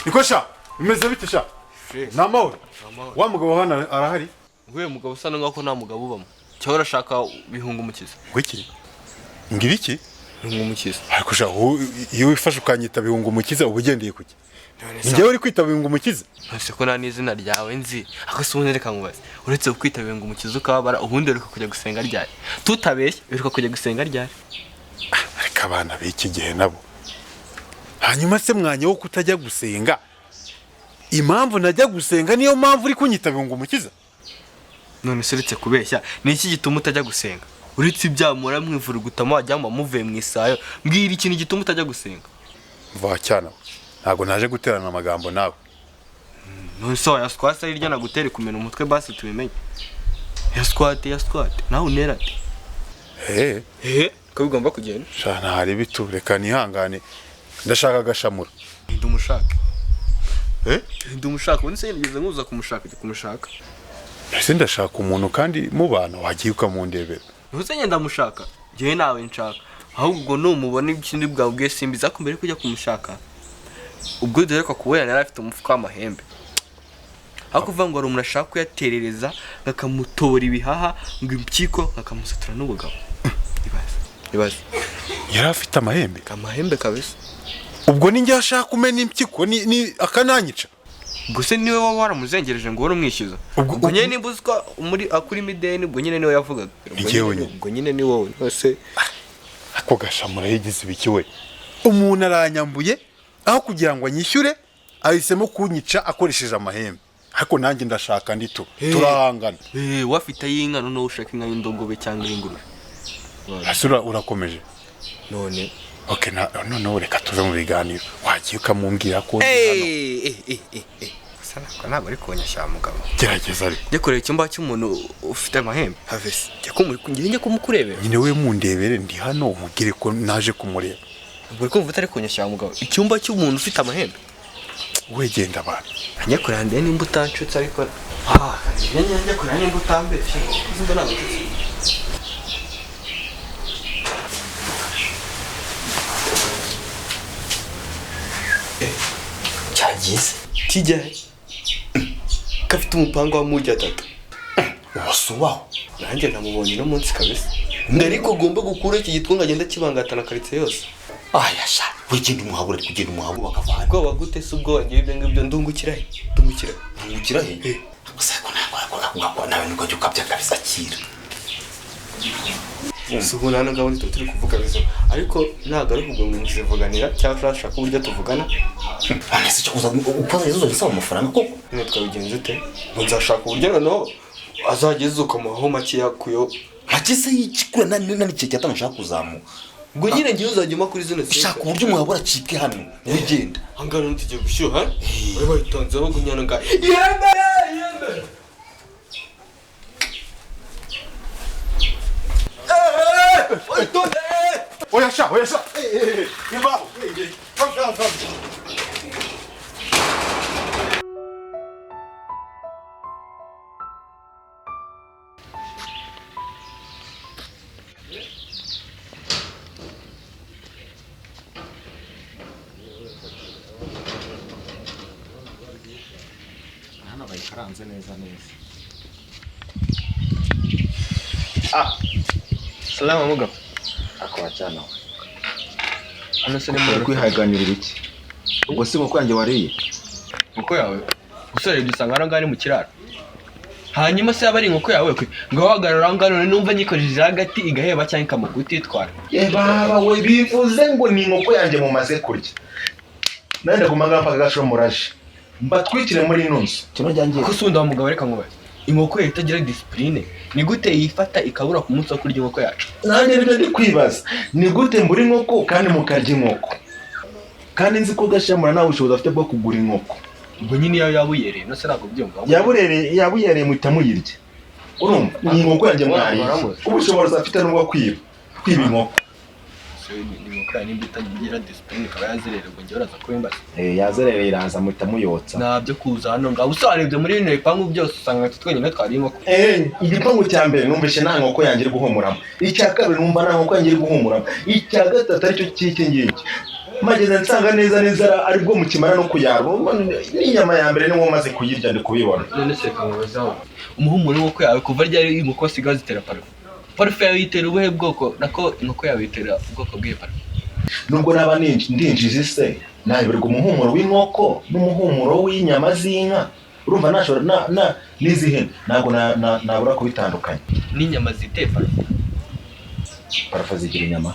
Niko sha, bimeze bite sha? Ni amahoro. Wa mugabo hano arahari? Nguyu mugabo usa nkaho nta mugabo ubamo. Cyangwa urashaka bihunga umukiza? Ngo iki? Ngira iki? Bihunga umukiza. Ariko sha, wowe iyo wifashe ukanyita bihunga umukiza, uba ugendeye kuki? Ni njyewe uri kwita bihunga umukiza? Ntose ko nta n'izina ryawe nzi. Ako se ubundi reka nkubaze. Uretse kukwita bihunga umukiza ukababara, ubundi uheruka kujya gusenga ryari? Tutabeshye, uheruka kujya gusenga ryari? Ariko abana b'iki gihe nabo. Hanyuma se mwanya wo kutajya gusenga, impamvu najya gusenga niyo mpamvu uri kunyita bihunga umukiza? None se uretse kubeshya, ni iki gituma utajya gusenga? Uretse ibyaha muhora mwivurugutamo wagira ngo muvuye mu isayo, mbwira ikintu gituma utajya gusenga. Mva cyana, ntabwo naje guterana amagambo nawe. None se wayaswase hirya nagutere kumena umutwe basi tubimenye. Yaswate, yaswate, nawe unerate. Eh, Eh, ko bigomba kugenda. sha ntahari bitu, reka nihangane. Ndashaka agashamura. Ndi umushaka. Eh? Ndi umushaka, ubundi se nigeze nkuza kumushaka, ndi kumushaka. Ese ndashaka umuntu kandi mubana wagiye ukamundebera. Ntuze ngenda mushaka. Njyewe nawe nshaka. Ahubwo ubwo numubona ikindi bwabwiye simbi zako mbere kujya kumushaka. Ubwo duheruka kubona yari afite umufuka w'amahembe. Aho kuvuga ngo hari umuntu ashaka kuyaterereza akamutobora ibihaha ngo impyiko akamusatura n'ubugabo. Ibaze. Ibaze. Yari afite amahembe. Amahembe kabisa. Ubwo ni njye ashaka kumena impyiko ni akananyica. Gusa niwe waba waramuzengereje ngo uhore umwishyuza. Ubwo nyine nimba uzi ko muri akurimo ideni, ubwo nyine niwe yavugaga. Ni njyewe nyine. Ubwo nyine ni wowe. Nose Ako gashamura yigize ibiki we? Umuntu aranyambuye aho kugira ngo anyishyure ahisemo kunyica akoresheje amahembe. Ariko nanjye ndashaka ndi tu. Turahangana. Wafite ay'inka noneho ushaka inka y'indogobe cyangwa y'ingurube. Ese urakomeje? None Okay, noneho reka tuve mu biganiro. Wagiye ukamumbwira ko ndi hano. Gusa ntabwo ari kunyashya mugabo. Gerageza ariko. Njye kureba icyumba cy'umuntu ufite amahembe. Havesi. Njye kumukurebera. Nyine we mundebere ndi hano umubwire ko naje kumureba. Ubwo uri kumva utari kunyashya mugabo. Icyumba cy'umuntu ufite amahembe. Wegenda abantu. Njye kureba ndebe nimba utanshutse ariko. Njye kureba nimba utambeshye. Kuko ntabwo nshutse. Cyagize Kijya he? Gafite umupanga wa mugi atatu. wasubaho. Nanjye namubonye uno munsi kabisa. Ariko ugomba gukura iki gitwa ngo agende akibangatana karitsiye yose. Aya sha, wigenda umuhabura, ari kugenda umuhabura bakavana. Ubwoba gute se ubwo wagiye ibyo ngibyo ndungukira he? Ndungukira he? Ntungukira he? Gusa ko ntabwo nawe nubwo jya ukabya kabisa akira. Si ubu nta n'gahunda tuba turi kuvuga bizima. Ariko nagaruka ubwo ngo nzivuganira cyangwa urashaka uburyo tuvugana. None se uza ukoze izo gisaba amafaranga koko? None twabigenza ute? Ngo nzashaka uburyo noneho azageze ukamuhaho makeya kuyo. Make se y'ikikura nani cyatanga nshaka kuzamuka. Ubwo nyine ngiye uzajya umpa kuri zino Shaka uburyo umuhabura acike hano wigenda. Hangano tugiye gushyuha. Bari bayitonzeho gunyana nga. Yembe! Yembe! Oya sha, oya sha. Imbaho. Hano bayikaranze neza neza. Salama mugabo. Akaba cyane we. Hano se ni Uri muri kwihaganirira iki? Ubwo si inkoko yanjye wariye? inkoko yawe. Usore dusanga hano ngaho ari mu kiraro. Hanyuma se yaba ari inkoko yawe kwe ngo wahagarara aho ngaho none numva nyikojeje hagati igaheba cyangwa ikamuka utitwara. Ye baba we, bivuze ngo ni inkoko yanjye mumaze kurya. Nande guma ngaha mpaka gashoro muraje. Mbatwikire muri ino nzu. Kino ryanjye. Ko usundi wa mugabo reka nkubaze. Inkoko yawe itagira disipurine ni gute yifata ikabura ku munsi wo kurya inkoko yacu? Nanjye nibyo ndi kwibaza. Ni gute mbura inkoko kandi mukarya inkoko? Kandi nzi ko gashamura nta bushobozi afite bwo kugura inkoko. Ubwo nyine iyo yabuyereye no se ntabwo byumva. Yaburereye muhita muyirya. Urumva? Ni inkoko yanjye mwariye. Ubushobozi afite n'ubwo kwiba. Kwiba inkoko. Ni inkoko yawe nimba itagira disipurine ikaba yazerera ubwo njyewe uraza kubimbaza. Yazerereye iraza muhita muyotsa. Ntabyo kuza hano ngaho usarebye muri bino bipangu byose usanga twe twenyine twari inkoko. Igipangu cya mbere numvise nta nkoko yanjye iri guhumuramo. Icya kabiri numva nta nkoko yanjye iri guhumuramo. Icya gatatu aricyo cy'iki ngiki. Mageze nsanga neza neza aribwo mukimara no kuyarura. N'inyama ya mbere niwo maze kuyirya, ndi kubibona. None se kamubazaho, umuhumuro w'inkoko yawe, kuva ryari inkoko zisigaye zitera parufe? Parufe yawe yitera ubuhe bwoko? Nako inkoko yawe yitera ubwoko bw'iyo parufe? Nubwo naba ndinjiza se, nayoberwa umuhumuro w'inkoko n'umuhumuro w'inyama z'inka? Urumva nashobora na n'iz'ihene, ntabwo nabura kubitandukanya. N'inyama ziteye parufe? Parufe zigira inyama?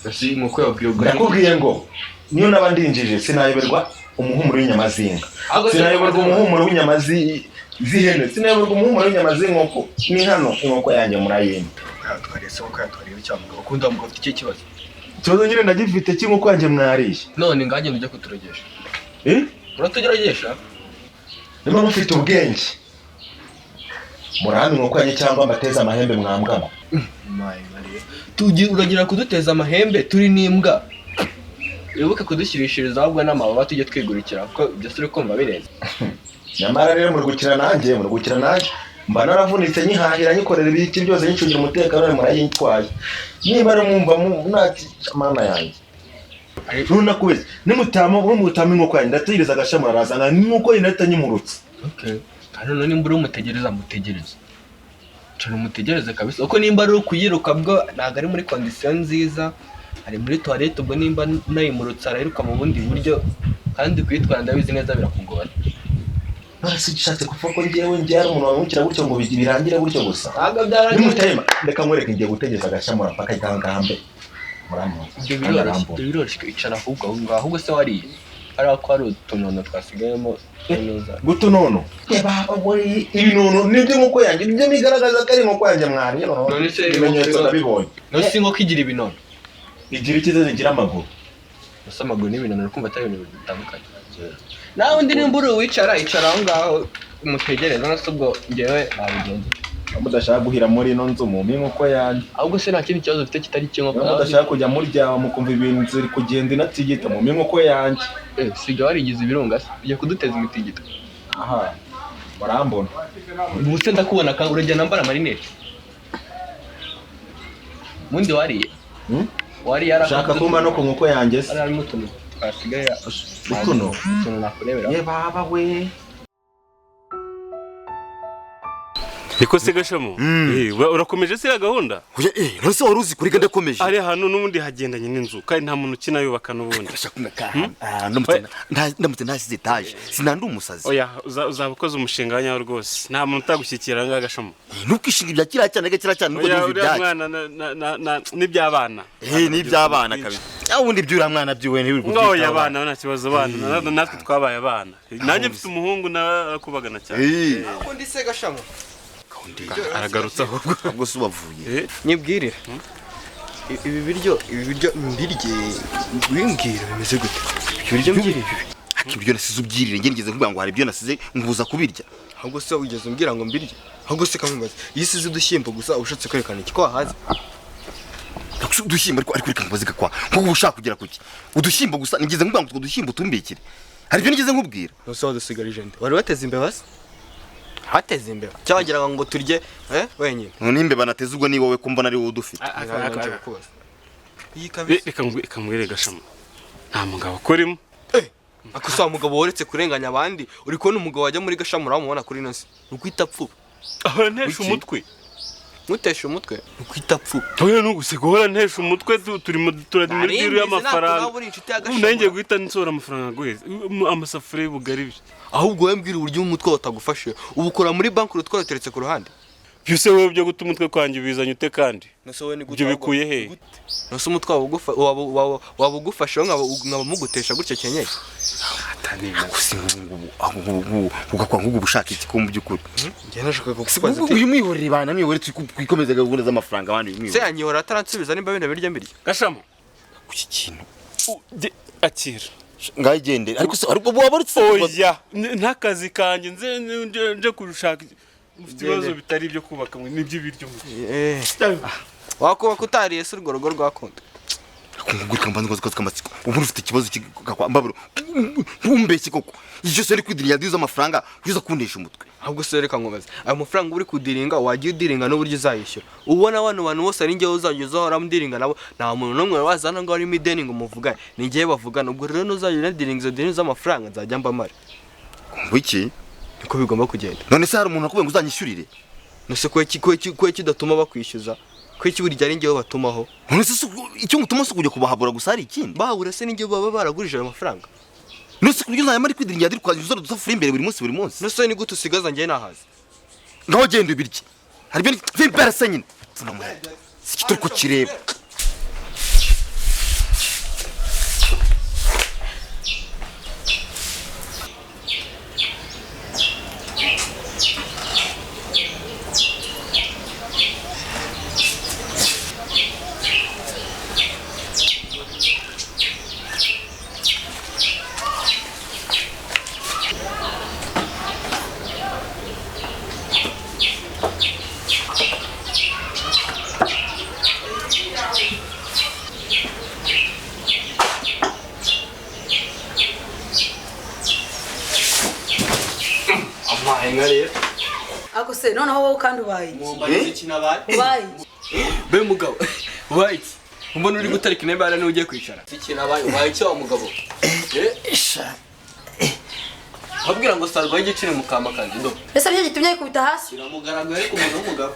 Ese inkoko yawe ubwiye ubwo? Ndakubwiye ngo niyo naba ndinjije, sinayoberwa umuhumuro w'inyama z'inka, Ahubwo se- sinayoberwa umuhumuro w'inyama z'ihene, sinayoberwa umuhumuro w'inyama z'inkoko. Ni hano inkoko yanjye murayimpa. Yatwariye se inkoko, yatwariye icya mugabo ukunda, mugabo ufite ikihe kibazo? Ikibazo nyine ndagifite cy'inkoko yanjye mwariye. None ngagenda ujya kuturogesha? Eh? Uratugeregesha? Niba mufite ubwenge, murahama inkoko yanjye cyangwa mbateze amahembe mwambwamo. Tugi uragira kuduteza amahembe turi n'imbwa? Wibuke kudushyirishiriza ahubwo n'amababa, tujye twigurukira, kuko ibyo turi kumva birenze. Nyamara rero muri gukina nanjye, muri gukina nanjye. Mba naravunitse nyihahira, nyikorera ibiki byose, nyicungira umutekano, none murayitwaye. Niba rero mwumva nta mana yanjye, ntunakubeshye, nimutama nimutama inkoko yanjye, ndategereza agashamura arazana inkoko ye, ndahita nyimurutse. Okay, kandi noneho nimba uri umutegereza, mutegereze cara, umutegereze kabisa, kuko nimba ari ukuyiruka bwo ntabwo ari muri condition nziza, ari muri toilette. Ubwo nimba nayimurutse, arayiruka mu bundi buryo, kandi kuyitwara ndabizi neza birakugora. None se ushatse kuvuga ko njyewe njye hari umuntu wamukira gutyo ngo birangire gutyo gusa? Ntabwo byarangiye. Nimutayima, reka nkwereke, ngiye gutegereza agashamura mpaka igangambe muramutse. Ibyo biroroshye, ibyo biroroshye. Icara ahubwo aho ngaho. Ahubwo se wariye? Hariya ko hari utunono twasigayemo neza. Gutunono? Ibinono nibyo inkoko yanjye, nibyo bigaragaza ko ari inkoko yanjye mwariye. Noneho None se ibimenyetso ndabibonye. None se inkoko igira ibinono? Igira icyiza, zigira amaguru. Gusa amaguru n'ibinono uri kumva atari ibintu bitandukanye. Nawe undi nimba uri uwicara, icara aho ngaho umutegereze. None se ubwo njyewe nabigenza? Mudashaka guhira muri ino nzu, mu inkoko yanjye. Ahubwo se nta kindi kibazo ufite kitari icy'inkoko? Niba mudashaka kujya muryama mukumva ibintu inzu iri kugenda inatigita, mu inkoko yanjye. Eh, siga warigize ibirunga se, ujya kuduteza imitingito. Aha murambona. Ubu se ndakubona ka uragenda nambara amarinete? Ubundi wariye? Hmm? Wariye? Ari Ushaka kumba no ku nkoko yanjye se? Hari harimo utuntu twasigaye. Utuno? Utuntu nakurebera. Ye baba we! Niko se Gashamo? Eh, urakomeje se gahunda? Oya, none se wari uzi kuriga? Ndakomeje. Ari hano n'ubundi hagendanye n'inzu, kandi nta muntu ukinayubaka n'ubundi. Ndashaka ndamutse ntasize etaje, sinandi umusazi. Oya, uzaba ukoze umushinga wa nyawo rwose, nta muntu utagushyikira aha ngaha, Gashamo. Ntukishinga ibya kiriya cyana, kiriya cyana nuko Oya, nduzi uriya ibyacu. mwana n'iby'abana. N'iby'abana kabisa. Ah, ubundi iby'uriya mwana byiwe ntibiri Oya, kubyitaho. abana nta kibazo, abana natwe twabaye abana. Nanjye mfite umuhungu narakubagana cyane. Undi se Gashamo? Aragarutse ahubwo. Ubwo se ubavuye? Nyibwirire, ibi biryo, ibi biryo mbirye, wimbwira bimeze gute ibyo biryo mbirye ibi? Ariko ibyo nasize ubyirire, njye nigeze kuvuga ngo hari ibyo nasize nkubuza kubirya? Ahubwo se wigeze umbwira ngo mbirye? Ahubwo se kamubaza, iyo usize udushyimbo gusa uba ushatse kwerekana iki, ko wahaze? Udushyimbo? Ariko reka nkubaze gakwa, nk'ubu ushaka kugera kuki? Udushyimbo gusa, nigeze nkubwira ngo utwo dushyimbo tumbikire? Hari ibyo nigeze nkubwira? Nose wadusigarije nde? Wari wateze imbeba se? Hateze imbeba cyangwa wagiraga ngo turye wenyine? None imbeba nateze ubwo ni wowe, ko mbona ari wowe udufite? Iyi kabisa. Reka nkubwire Gashamo, nta mugabo ukurimo. Ako se wa mugabo woretse kurenganya abandi? Uri kubona umugabo wajya muri Gashamura wamubona kuri ino si? Ni ukwita pfu. Ahora ntesha umutwe. Ntuteshe umutwe, ni ukwita pfu. Oya, nuguseka, uhora ntesha umutwe, turi turi muri deal y'amafaranga. Nawe uri inshuti ya Ubu nanjye Gashamura. guhita nsohora amafaranga guheza amasafuriya y'ubugari ibyo. Ahubwo wowe mbwira uburyo umutwe watagufashe, ubu ukora muri banki urutwara uteretse ku ruhande. Byose wowe byo guta umutwe kwanjye ubizanye ute kandi? Nose wowe ni gute? Ibyo bikuye he? Nose umutwe waba ugufashe, nkaba mugutesha gutya kenyeri? Gusa ngubu ngubu ugakwa nk'ubu ushaka iki ko mu by'ukuri? Njye nashakaga kukubaza ati Uyu mwihorere bana, mwihorere, twikomeze gahunda z'amafaranga abandi, uyu se mwihorere. yanyihora ataransubiza nimba bino biryo mbirya. Gashamo, Kuki kintu? Akira. Ngaho igendere, ariko se ariko waba uretse? Oya, n'akazi kanjye nze nje kurushaka, mufite ibibazo bitari ibyo kubaka mwe n'iby'ibiryo. Wakubaka utariye se urwo rugo rwakunda? Kungurika mbanza ngo zikoze amatsiko. Ubu ufite ikibazo kigakwa mbaburo. Ntumbeshye koko. Icyo se uri kwidiringa dizo amafaranga uza kundesha umutwe. Ahubwo se reka nkubaze. Ayo mafaranga uri kudiringa wagiye udiringa n'uburyo uzayishyura. Ubona bano bantu bose ari njyewe uzajya uzahora mdiringa nabo, nta muntu n'umwe wazana ngo arimo ideni ngo muvugane. Ni njyewe bavugana. Ubwo rero ntuzajya unadiringa izo deni z'amafaranga nzajya mba mari. Ngo iki? Niko bigomba kugenda. None se hari umuntu akubwiye ngo uzanyishyurire? Nose kweki udatuma bakwishyuza? Kweki buri gihe ari njyewe batumaho? None se icyo ngutuma se kujya kubahabura gusa hari ikindi? Bahabura se ni njyewe baba baragurije ayo mafaranga? None se kuburyo uzajya kwidiringa diri kwa uzara dusafuri imbere buri munsi buri munsi? Nose ni gute usigaza njyewe nahaze? Ngaho genda ubirye. Hari ibyo vimbera se nyine. Siki turi kukireba. Ako se noneho wowe kandi ubaye iki? Ubaye iki? Be mugabo, ubaye iki? Mbona uri gutarika intebe hariya niho ugiye kwicara. Iki nabaye ubaye iki wa mugabo? Babwira ngo sarwaye igiciro mu kama kanjye ndo. Ese aricyo gitumye yikubita hasi? Kiramugaragaye ariko umuntu w'umugabo.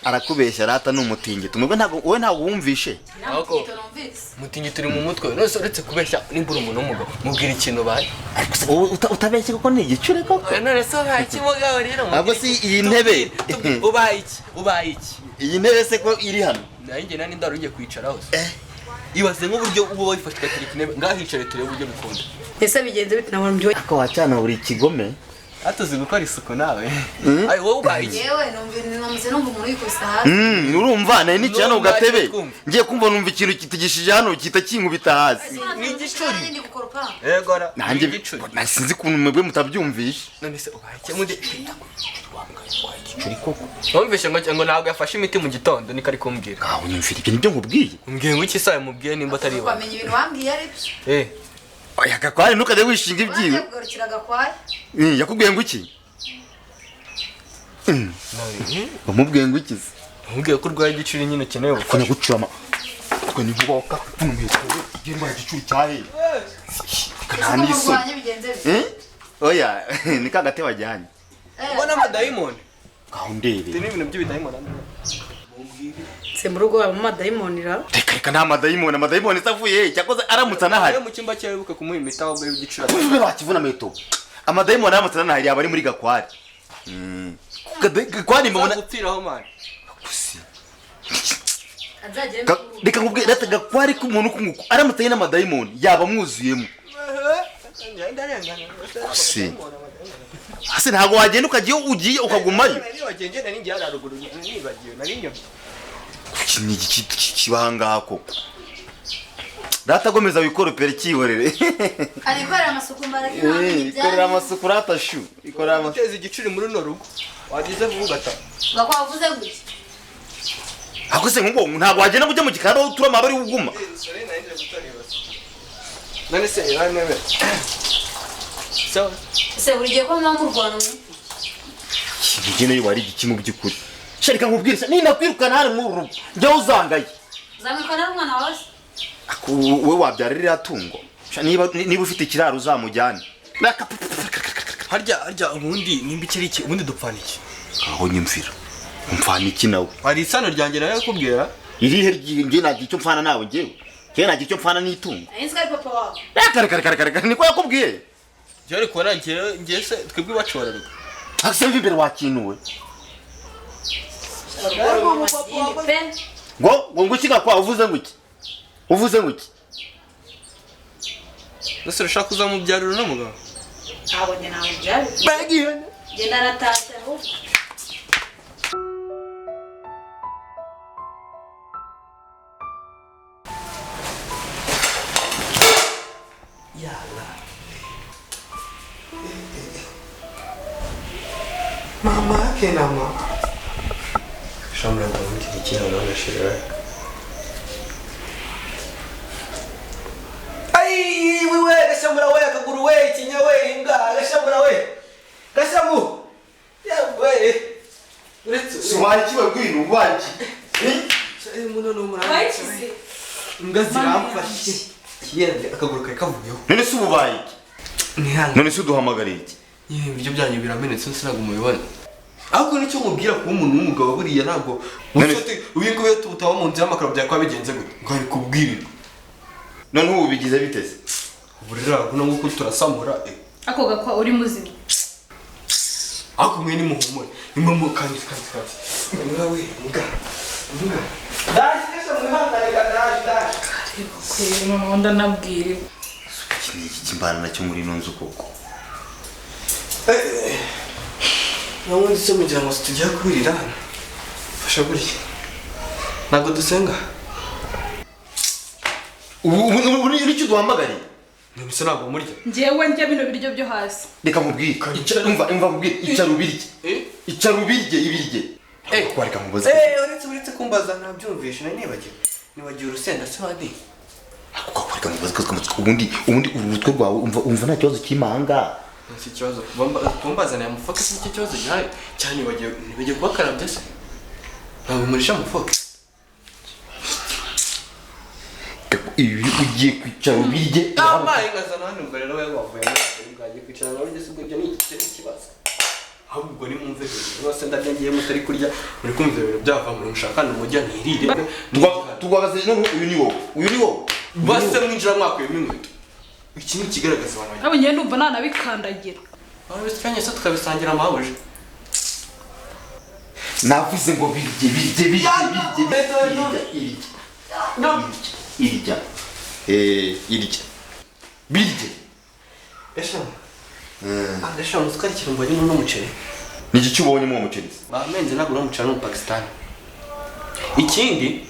Arakubeshya rata ni umutingito. Mwebwe ntabwo wowe ntabwo wumvishe. Ntabwo mutingito uri mu mutwe. None se uretse kubeshya nimba uri umuntu w'umugabo mubwira ikintu ubaye. Ariko se wowe utabeshye kuko ni igicure koko. None se ubaye iki mugabo rero? Ntabwo si iyi ntebe. Ubaye iki? Ubaye iki? Iyi ntebe se ko iri hano? Nanjye nani ndaro ugiye kwicaraho se. Ibaze nk'uburyo uba wifashe ugatereka intebe ngaho hicare turebe uburyo bikunda. Ese bigenze bite nabona mbyo? Ako wacana buri kigome. Atuzi gukora isuku nawe. Ayi wowe ubaye iki? Yewe numva numva umuntu yikubise hasi. Urumva nari nicaye hano gatebe. Ngiye kumva numva ikintu kitigishije hano kita kinkubita hasi. Ni igicuri. Yego ra. Nanjye sinzi ukuntu mwebwe mutabyumvishe. None se ubaye iki? Mundi igicuri koko. Wumvishe ngo ntabwo yafashe imiti mu gitondo niko ari kumbwira. Aho nyumvira ibyo nibyo nkubwiye. Umbwiye ngo iki saye mubwiye nimba atari iwawe. Wamenye ibintu wambwiye ari byo. Oya Gakware ntukajye wishinga ibyiwe. Kugarukira Gakware. Yakubwiye ngo iki? Wamubwiye ngo iki se? Wamubwiye ko urwaye igicuri nyine ukeneye ubufasha. Kunyagukirama. Twe ni nkuba wakakupfuna umuheto. Ugiye ndwara igicuri cyahe? Nta n'isoni. Oya ni ka gate wajyanye. Ubona amadayimoni. Ngaho ndebe. Ni ibintu by'ibidayimoni. Se mu rugo habamo amadayimoni ra? Reka reka nta madayimoni, amadayimoni avuye he? Cyakoze aramutse anahari. Mu cyumba cyawe wibuke kumuha imiti ahubwo y'igicuri. Ujwe wakivuna meto. Amadayimoni aramutse anahari yaba ari muri Gakware. Gakware mbona gupfiraho man. Kusi. Reka nkubwire rata Gakware ku muntu kunguko aramutse ari n'amadayimoni yaba mwuzuyemo. Kusi. Ase ntago wagenda ukagiye ugiye ukagumayo. Kuki ni iki kibanga koko? Data gomeza wikoropera cyihorere. Arikorera amasuku mbaraga ntabwo ikorera amasuku rata shu. Ikorera amasuku. Uteze igicuri muri no rugo. Wagize vuba gata. Gakwa uvuze gute? Ako se ngo ntago wagenda kujya mu gikari aho utura amabari uguma. None se iranebe. So se buri gihe ko mwa mu Rwanda. Ikigene wari igiki mu byukuri. Sharika nkubwire ni nakwirukana hano mu rugo. Njya uzangaye. Zamwirukana n'umwana wawe se? Wowe wabyara ririya tungo. Niba ufite ikiraro uzamujyane. Harya ubundi nimba ikiri iki ubundi dupfana iki? Aho nyumvira. Umfana iki nawe? Hari isano ryanjye nawe yakubwira? Irihe ryiye nagiye icyo mfana nawe ngewe. Ngewe nagiye icyo mfana n'itungo. Nzi ko ari papa wawe. Reka reka niko yakubwiye. Njye ariko ngiye ngiye se twebwe iwacu bararuka. Akse mvi imbere wakinuwe. Ngo ngo iki Gakwa uvuze ngo iki? Uvuze ngo iki? Nase urashaka kuzamubyarira no mugabo? Ntabwo njye namubyarira. Bagiye. Njye naratashye ahubwo. Yalla. Mama kenama. Shamra ndamukira ikintu none shira. Ubaye iki we Gwino? Ubaye iki? Wayikize. Imbwa ziramfashe. Kiyende akaguru kari kavuyeho. None se ubu ubaye iki? Mwihangane. None se uduhamagariye iki? Yewe ibiryo byanyu biramenetse ntabwo mubibona. Ahubwo nicyo mubwira kuba umuntu w'umugabo buriya ntabwo uyu nguyu iyo tutaba mu nzu y'amakaro byakaba bigenze gute? Ngo ari kubwirirwa. None ubu bigize biteze? Ubu rero urabona nguko turasamura. Ako gakwa uri muzima. Ariko mwe nimuhumure. Nimwe kandi. Mbwa we, mbwa. Mbwa. Ndaje kese mwihangane ndaje. Kweri noneho ndanabwiriwe. Iki ni iki kimbana nacyo muri ino nzu koko? Nawe se mugira ngo tujya kurira hano. Fasha gutya. Ntabwo dusenga. Ubu nicyo uduhamagariye? None se ntabwo murya? Njyewe ndya bino biryo byo hasi. Reka nkubwire. Umva nkubwire. Icara ubirye. Icara ubirye ibirye. Reka nkubaze. Uretse kumbaza ntabyumvishe nari nibagiwe. Nibagiwe urusenda se wadi. Reka nkubaze ubundi uru rutwe rwawe umva nta kibazo cy'imanga. Si ikibazo kumbazaniye amafoke si icyo kibazo gihari cyane nibagiwe kubakarabya se. Ntabwo murisha amafoke. Ibi ugiye kwicara ubirye. Amaye nkazana hano ubwo rero wowe wavuye muri bwagiye kwicara nawe ugeze ubwo ibyo ni ikibazo. Ahubwo ubwo nimwumve rwose ndarya ngiye mutari kurya muri kumva ibintu byava muri mushaka mujya ntirire. Tugwagaze none uyu ni wowe. Uyu ni wowe. Base mwinjira mwakuyemo inkweto. Iki ni ikigaragaza abantu. Ntabwo ngiye ndumva nanabikandagira. Barabisanye se tukabisangira amahuje. Navuze ngo birye birye birye birye irya. Irya. Birye. Esha. Esha musukari kirumba ni n'umuceri. Ni iki ubonye mu muceri? Bamenze nagura umuceri mu Pakistan. Ikindi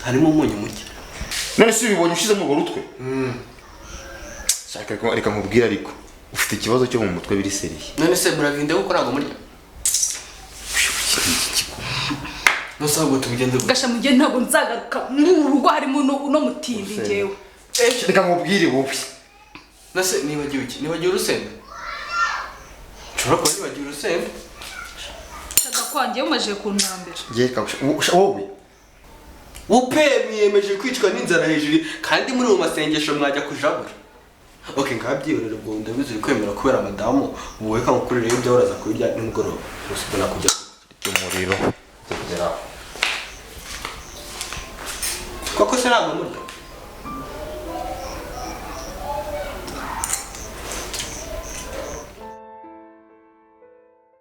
harimo umunyu muke. None se ubibonye ushize mu rutwe? Shaka reka nkubwire ariko ufite ikibazo cyo mu mutwe biri seriye. None se murabinde ko ntabwo murya? Nose ahubwo tubigenze gute? Gasha mugiye ntabwo nzagaruka muri uru rugo harimo uno mutindi njyewe. Reka nkubwire wowe. Nose nibagiwe iki? Nibagiwe urusenda? Nshobora kuba nibagiwe urusenda? Shaka kwangiye umaje kuntambira. Ngiye wowe. Upe mwiyemeje kwicwa n'inzara hejuru kandi muri mu masengesho mwajya kujabura. Okay ngabyihorera ubwo ndabizi uri kwemera kubera madamu ubu reka ngukurire ibyo uraza kubirya nimugoroba. Gusa ubwo nakujya umuriro kugera. Koko se ntabwo murya?